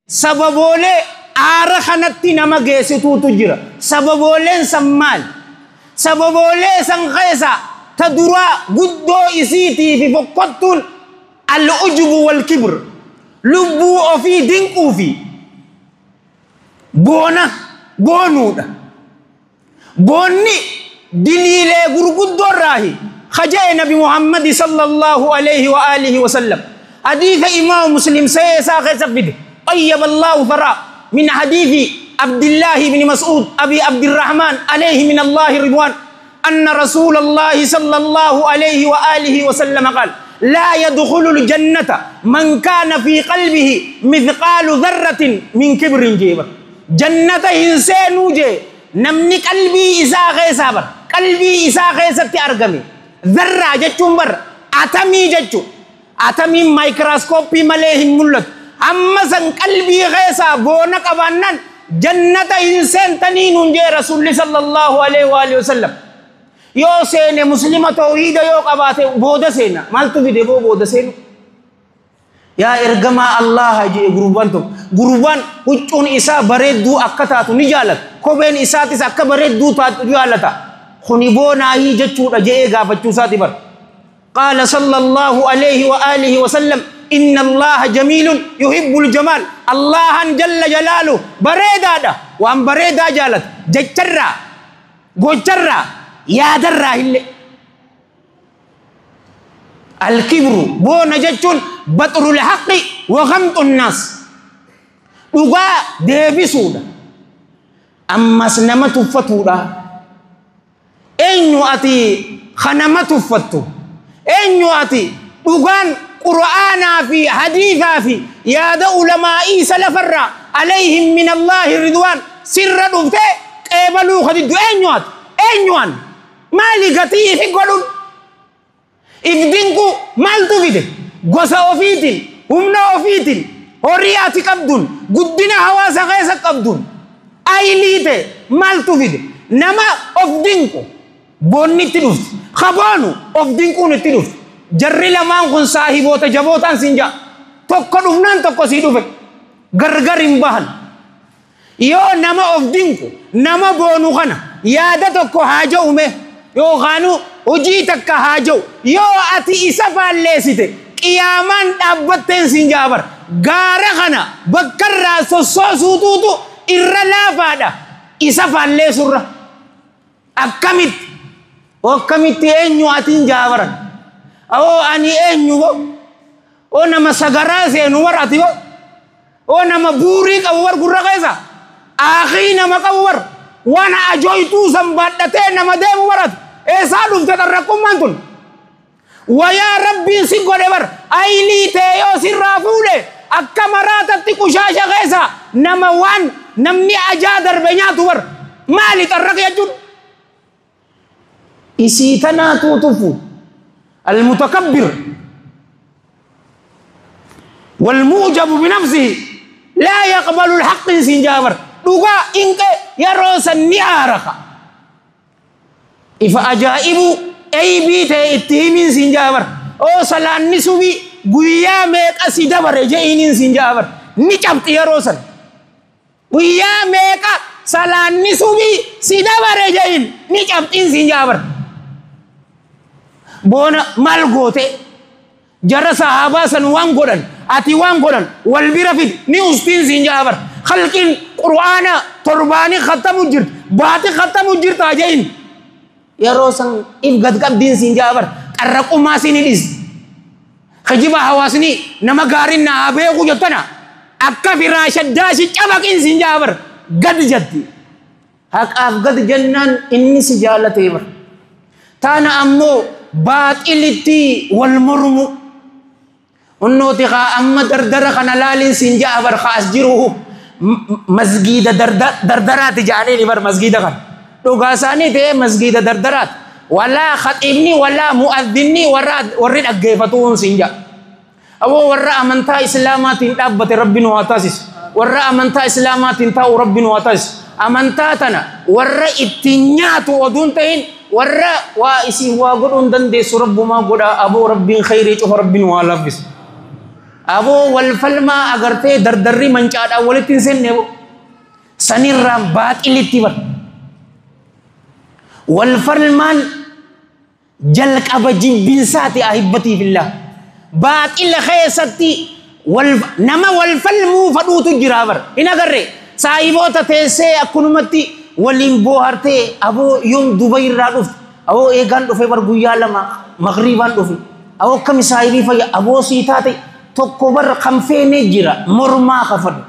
Sababoolee aara kanatti nama geessituutu jira. Sababooleen san maal? Sababoolee san keessa ta duraa guddoo isiitii fi fokkottuun al-ujubu wal kibr, lubbuu ofii dinquu fi boona boonuudha. Boonni diliilee gurguddoorraahi khaja'e Nabi Muhammad sallallahu alayhi wa alihi wa sallam. Hadiisa Imaam Muslim sayee isaa keessa fide. طيب الله ثرى من حديث عبد الله بن مسعود أبي عبد الرحمن عليه من الله رضوان أن رسول الله صلى الله عليه وآله وسلم قال: لا يدخل الجنة من كان في قلبه مثقال ذرة من كبر. جيبر جنة إنسان جي نمني قلبي إسا غيسا بر قلبي إسا غيسا تأرقمي ذرة جتشون بر أتمي جتشو أتمي مايكروسكوبي مليهم ملت أما سن قلبي غيسا بونك أبانان جنة إنسان تنين جي رسول صلى الله عليه وآله وسلم. yoo seene muslima tawhiida yoo qabaate booda seena maaltu fide boo booda seenu yaa ergamaa Allaha jee gurbaan tokko gurbaan huccuun isaa bareedduu akka taatu ni jaalata, kopheen isaatis akka bareedduu taatu jaalata, kuni boonaahii jechuudha je'ee gaafachuu isaati bar. Qaala sallallahu alayhi wa alihi wa sallam: inna Allaha jamiilun yuhibbul jamaal. Allahan jalla jalaalu bareedaadha, waan bareedaa jaalata, jecharraa gocharraa yaadarraa illee. Alkibru boona jechuun baxrul haqqi wa ghamxun naas, dhugaa deebisuudha, ammas nama tuffatuudha. Eenyu ati kanama tuffattu? Eenyu ati dhugaan qur'aanaa fi hadiisaa fi yaada ulamaa'ii salafarraa alayhim min Allaahi ridwaan sirra dhuftee qeebaluu kadiddu? Eenyu ati? Eenyu an maali gatii ifi godhun if dinqu maaltu fide? Gosa ofiitiin, humna ofiitiin, horii ati qabduun, guddina hawaasa keessa qabduun ayiliite maaltu fide? Nama of dinqu boonni itti dhufti, kaboonu of dinquun itti dhufti. Jarri lamaan kun saahiboota jabootaan siin ja'a, tokko dhufnaan tokko sii dhufe, gargar hin bahan. Yoo nama of dinqu nama boonu kana yaada tokko haa ja'ume yookaan hojii takka haa ja'u, yoo ati isa faalleessite qiyaamaan dhaabbatteen siin ja'a bar. Gaara kana bakkarraa sossoosuutuutu irra laafaadha isa faalleessurra. Akkamitti akkamitti eenyu atiin ja'a baran? Oo ani eenyu bo? Oo nama sagaraa seenu war ati bo? Oo nama buurii qabu war gurra keessa? Aakii nama qabu war? Waan ajooytuu san baadhatee nama deemu war ati? Eessaa dhufte xarraqqummaan tun? Wayaa rabbiin si godhe bar aylii ta'e yoo sirraa fuudhe akka maraatatti qushaasha keessa nama waan namni ajaa darbe nyaatu bar. Maali xarraqa jechuun? Isii tanaatu tufu. المتكبر والموجب بنفسه لا يقبل الحق سنجابر دوغا إنك يروس النعارك إفا أجائب أي بيت اتهمين سنجابر أو سلان نسوبي قويا ميك أسيدبر جئين سنجابر نجبت يروسا قويا ميك سلان نسوبي سيدبر جئين نجبت سنجابر. Boona maal goote? Jara sahaabaa san waan godhan ati waan godhan wal bira fid ni ustiin siin ja'a bar. Khalqiin qur'aana torbaanii khattamu jirti, baati khattamu jirta je'in yeroo san if gad qabdiin siin ja'a bar. Qarraqumaa siin hidhis kijiba hawaasni nama gaariin na haa beeku jettana akka firaasha daashi cabaqiin siin ja'a bar. Gad jetti haqaaf gad jennaan inni si jaalatee bar. Taana ammoo baaxilitti wal mormu unnooti haa amma dardara kana laaliin siin ja'a bar. Haa as jiru masgiida dardaraati ja'anii bar. Masgiida kana dhugaa isaanii ta'ee masgiida dardaraati, walaa khaxiibni walaa mu'adhinni warri dhaggeeffatuun siin ja'a. Aboo warra amantaa islaamaatiin dhaabbate rabbi nu haa taasisu, warra amantaa islaamaatiin taa'u rabbi nu haa taasisu. Amantaa tana warra ittiin nyaatu oduun ta'in warra waa isin waa godhuun dandeessu rabbumaa godha. Aboo rabbiin khayrii cufa rabbiin waa laaffisu. Aboo wal falmaa agartee dardarri mancaadhaan walitti hin seenne sanirraan baaxilitti bar. Wal falmaan jalqaba jibbinsaati ahibbatii fillah. Baaxila keessatti nama wal falmuu fadhuutu jira bar. Hin agarre saahiboota teessee akkunumatti waliin boohartee aboo yoom Dubai irraa dhufte, aboo eegaan dhufe bar guyyaa lama magriibaan dhufe, aboo akkami saahibii fayya, aboo sii taate tokko bar kan feene jira mormaa kafadhu.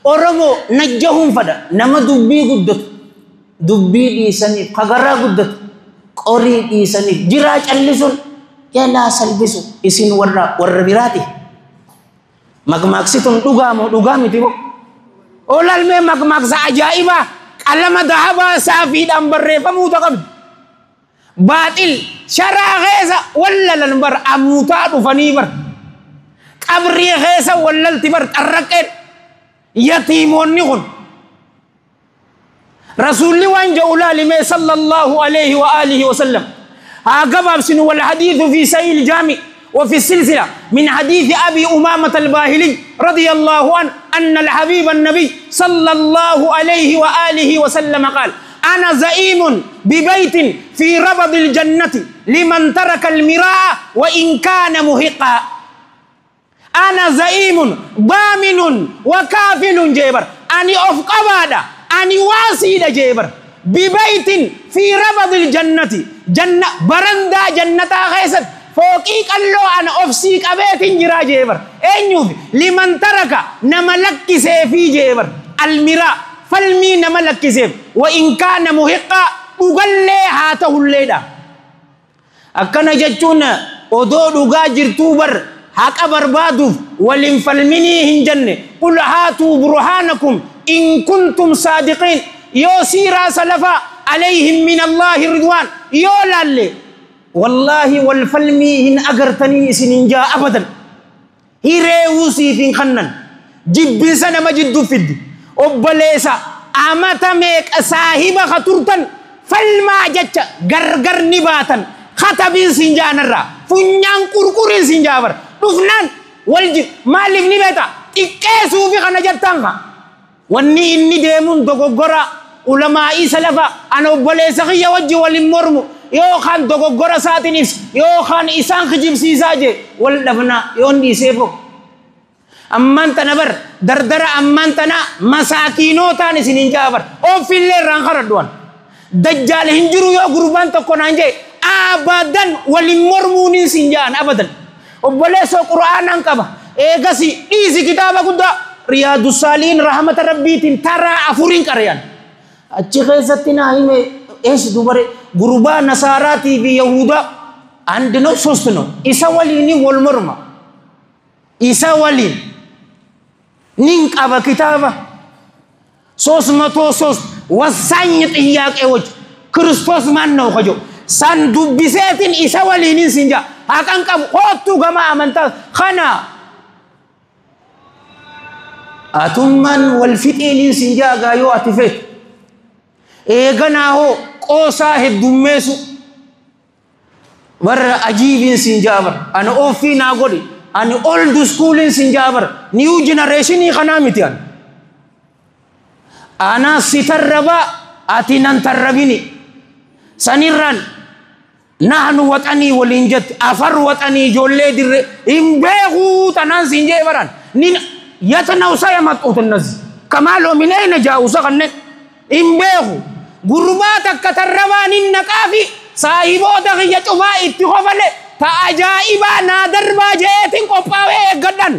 Oromoo najjahuun fadha nama dubbii guddatu, dubbii dhiisaniif kagaraa guddatu, qorii dhiisaniif jiraa callisuun jalaa salbisu isin warra biraati. Maqmaqsituun dhugaa moo dhugaa miti moo? Olalmee maqmaqsa ajaa'ibaa qalama dahabaa saafiidhaan barreeffamuu qabdi. Baaxil sharaa keessa wallalan bar amuutaa dhufanii bar. Qabrii keessa wallalti bar xarraqeen yatiimoonni kun. Rasuulli waan jedhu laalimee sallallahu alayhi wa alihi wa sallam. Haa gabaabsinu wal hadiithu fi sahih jaami وفي السلسلة من حديث أبي أمامة الباهلي رضي الله عنه أن الحبيب النبي صلى الله عليه وآله وسلم قال أنا زعيم ببيت في ربض الجنة لمن ترك المراء وإن كان مهقا. أنا زعيم ضامن وكافل جبر، أني أفقبادا أني واسيد جبر ببيت في ربض الجنة، جنة برندا جنة خيست فوقي قالو أنا أفسيك أبيت جرا جبر أنيوف لمن ترك نملك سيفي جبر المراء فالمي نملك سيف وإن كان مهقا أقول هاته الليلة. أكنا جتون أدو دغا جرتوبر حق بربادوف ولم فالمني هنجن قل هاتوا برهانكم إن كنتم صادقين. يو سيرا سلفا عليهم من الله رضوان يو لالي والله والفلمي هن أغرتني سنين جاء أبدا هيريوسي في خنن جب سنة مجد فد أبليسا أمتا ميك صاحب خطرتن فالما جتش غرغر نباتن خطبين سنجان الرا فنيان قرقرين سنجابر دفنان والجب مالف نباتا إكيسو في خنا جتانها واني إني ديمون دوغورا علماء سلفا أنا أبليسا خي وجه ولمرمو yoo kan dogoggora isaatiin ibsa yoo kan isaan kijibsiisaa jee wal dhabnaa yoon dhiisee fo ammaan tana bar dardara ammaan tana masaakiinootaan isiniin jaa bar oofillee irraan karadhuwan dajjaal hin jiru yoo gurbaan tokko naan jee abadan walin mormuuniin sin jaan abadan obboleessoo qura'aanaan qaba eegasi dhiisi kitaaba guddaa riyaadu saaliin rahmata rabbiitiin taraa afuriin qaryan achi keessatti naa hime ees dubare gurbaa nasaaraatii fi yahudaa አንድ ነው ሶስት ነው isa waliin wal morma isa waliin nin qaba kitaaba 303 ወሳኝ ጥያቄዎች ክርስቶስ ማን ነው ከጆ ሳን ዱቢሴትን isa waliin sinja haqan qabu kootu gama amantaa kana atumman wal fixiinin sinja gaayoo ati feetu eeganaa hoo qoosaa heddummeessu warra ajiibiin sin jaabar ani ofii naa godhi ani old schooliin sin jaabar new generationii kanaa miti ani anaa si tarrabaa ati nan tarrabini sanirraan nahnu waxanii waliin jette afar waxanii ijoollee dirre hin beekuu tanaan sin jee baran nin yatanawsa yamaxuut innas kamaaloo min ayna jaa'usa kanneen hin beeku gurbaa takka tarrabaan hin naqaafi saahiboota kiyya cufaa itti kofale ta ajaa'ibaa naa darbaa jeetiin qophaa'ee eeggadhan.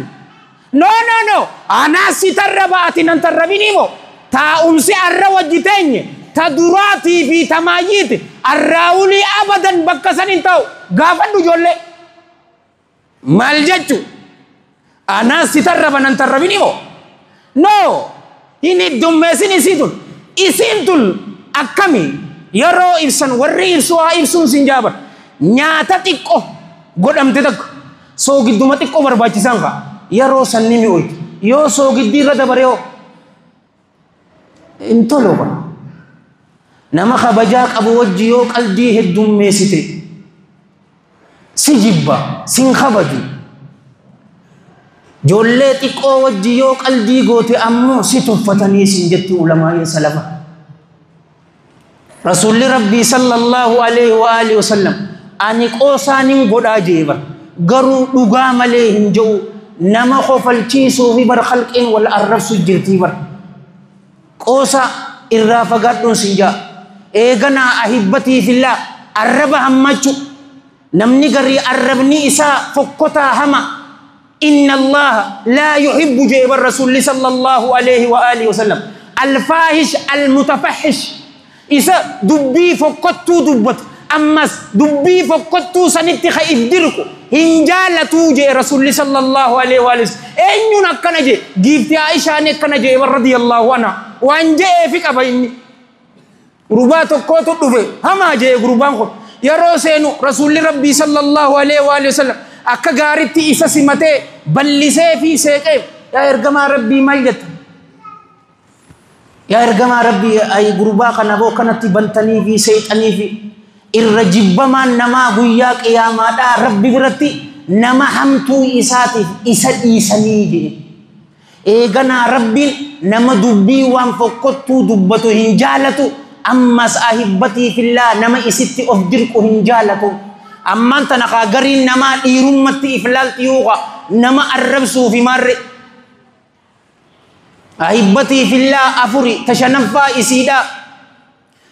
No no no anaa si tarraba ati nan tarrabinii moo taa'umsi arra wajji teenye ta duraatii fi ta maayyiiti arraawulii abadan bakka san hin ta'u gaafadhu ijoollee. Maal jechu anaa si tarraba nan tarrabinii moo no hin heddummeessin isii tun isiin tun akkami yeroo ibsan warri ibsu haa ibsuun sin jaabar nyaata xiqqoo godhamte takka soogidduma xiqqoo barbaachisaan fa'a yeroo san ni mi'ooytu yoo soogiddii irra dabare hoo hin tolu bara nama kabajaa qabu wajji yoo qalbii heddummeessite si jibba sin kabaju. Ijoollee xiqqoo wajji yoo qaldii goote ammoo si tuffatanii sin jetti ulamaa'iin salafa. Rasuulli Rabbii sallallahu alaihi wa alihi wasallam ani qoosaanin godhaa jee bar garuu dhugaa malee hin je'u nama kofalchiisuu fi bar khalqiin wal arrabsu jirtii bar qoosa irraa fagaadhuun sin jaa. Eeganaa ahibbatii fillaa arraba hammachu namni garii arrabni isaa fokkotaa hama. إن الله لا يحب جيب الرسول صلى الله عليه وآله وسلم الفاحش المتفحش. إذا دبي فقطو دبت أمس دبي فقطو سنتي خيف دركو هنجالتو جي رسول صلى الله عليه وآله وسلم. إن ينكنا جي جيبتي عائشة نكنا جي رضي الله عنها وأن جي فيك أبيني رباتو كوتو دفي هما جي غربان خو يا روسينو رسول ربي صلى الله عليه وآله وسلم akka gaaritti isa simatee ballisee fi seeqee yaa ergamaa rabbii maal jetta yaa ergamaa rabbii ay gurbaa kana boo kanatti bantanii fi seexanii fi irra jibbamaan namaa guyyaa qiyaamaadhaa rabbi biratti nama hamtuu isaatiif isa dhiisanii jedhe. Eeganaa rabbiin nama dubbii waan fokkottuu dubbatu hin jaalatu ammas ahibbatii fillaa nama isitti of dirqu hin jaalatu. Ammaan tana kaa gariin namaa dhiirummatti iflaalti yookaa nama arrabsuu fi marre. Ahibbatii fillaa afuri tashanaffaa isiidhaa.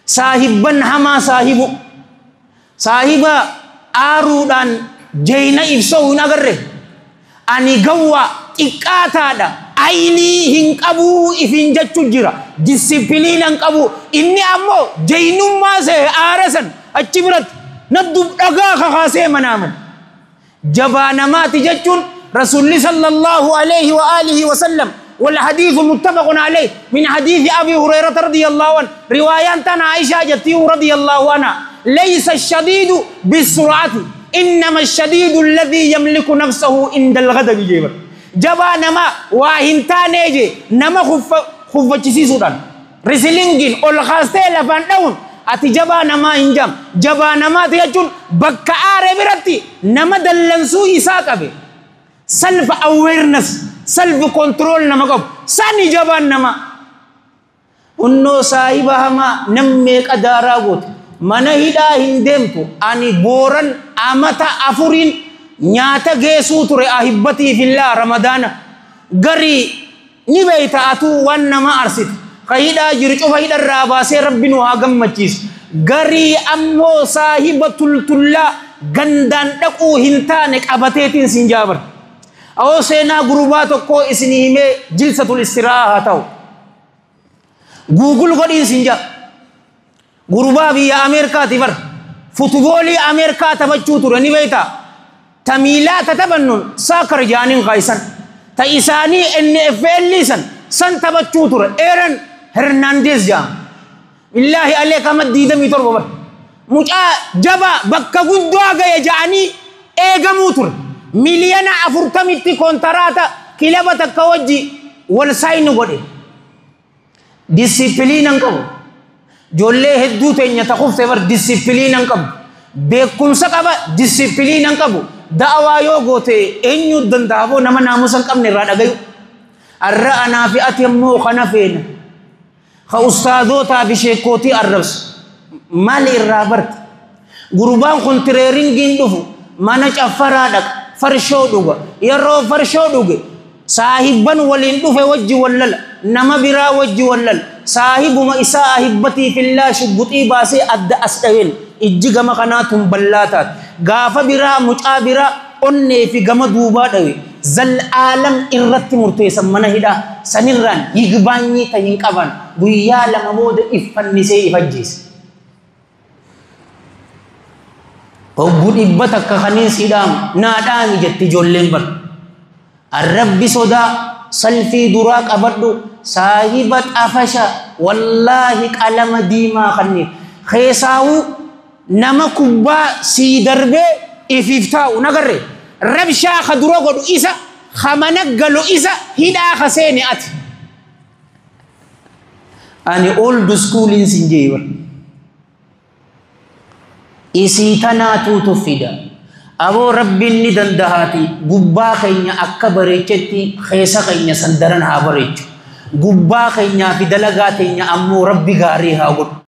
Saahibban hamaa saahibu. Saahiba aaruudhaan jeyna ibsoo hin agarre. Ani gawwa xiqqaataadha. Aylii hin qabuu ifin jechu jira. Disipiliina hin qabu. Inni ammoo jeynummaa see aara san achi biratti naddu dhagaa kakaasee manaaman. Jabaa namaati jechuun Rasuulli sallallahu alayhi wa alihi wa sallam والحديث متفق عليه من حديث أبي هريرة رضي الله عنه رواية عن عائشة جتيه رضي الله عنها ليس الشديد بالسرعة إنما الشديد الذي يملك نفسه عند الغضب. جيبر جبا نما واهنتانيجي نما خف تشيسودان رسلينجين والخاستي لفان داون ati jabaa namaa hin jam jabaa namaati jechuun bakka aaree biratti nama dallansuu isaa qabe self awareness self control nama qabu sani jabaan nama unnoo saahiba hamaa nam meeqa daaraa goote mana hidhaa hin deemtu ani booran amata afuriin nyaata geessuu ture ahibbatii fillaa ramadaana garii ni beeyta atuu waan nama arsite ka hidhaa jiru cufa hidharraa baasee rabbi nu haa gammachiisu garii ammoo saahiba tultullaa gandaan dhaquu hin taane qabateetiin siin jaabar. Awoo seenaa gurbaa tokkoo isinii himee jilsatul istiraahaa haa ta'u. Guugul godhiin siin jaa. Gurbaa biyya Ameerikaati bar. Futuboolii Ameerikaa taphachuu ture ni beektaa. Ta miilaa ta taphannuun saakar jaaniin kaayisan. Ta isaanii NFL san san taphachuu ture. Aaron Hernandez jaa. Billaahi aleeka amma 27 bar. Mucaa jabaa bakka guddaa gahe ja'anii eegamuu ture. Miliyoona 40tti kontaraata kilaba takka wajji wal saayini godhe. Disipiliina hin qabu. Ijoollee hedduu teenya ta kufte bar disipiliina hin qabu. Beekumsa qaba disipiliina hin qabu. Da'awaa yoo goote eenyu danda'a boo nama naamusa hin qabne irraa dhagayu. Arra anaa fi ati ammoo kana feena. Ka ustaadotaa fi sheekootii arrabsu. Maal irraa barte? Gurbaan kun tireeringiin dhufu mana caffaraa dhaqa. Farshoo dhuga. Yeroo farshoo dhuge saahibban waliin dhufe wajji wallala. Nama biraa wajji wallala. Saahibuma isaa ahibbatii fillaa shugguxii baasee adda as dhaween ijji gama kanaatun bal'aa taate. Gaafa biraa mucaa biraa onnee fi gama duubaa dhawe. Zal'aalam irratti murteessan mana hidhaa sanirraan yigbaanyii ta hin qaban guyyaa lama booda iffannisee ifajjeese. Hoggu 100 kaniin si dhaamu naa dhaami jetti ijoolleen bar. Arrabbi sodaa salfii duraa qabadhu saahiba xafasha wallaahi qalama diimaa kanniif keessaawuu nama kubbaa sii darbee ifiif taa'u nagarre rabshaa ka dura godhu isa ka mana galu isa hidhaa ka seene ati. Ani old schooliin sin jee bar. Isii tanaatuutu fida. Aboo Rabbiin ni dandahaati gubbaa keenya akka bareechetti keessa keenya san daran haa bareechu. Gubbaa keenyaa fi dalagaa teenya ammoo Rabbi gaarii haa godhu.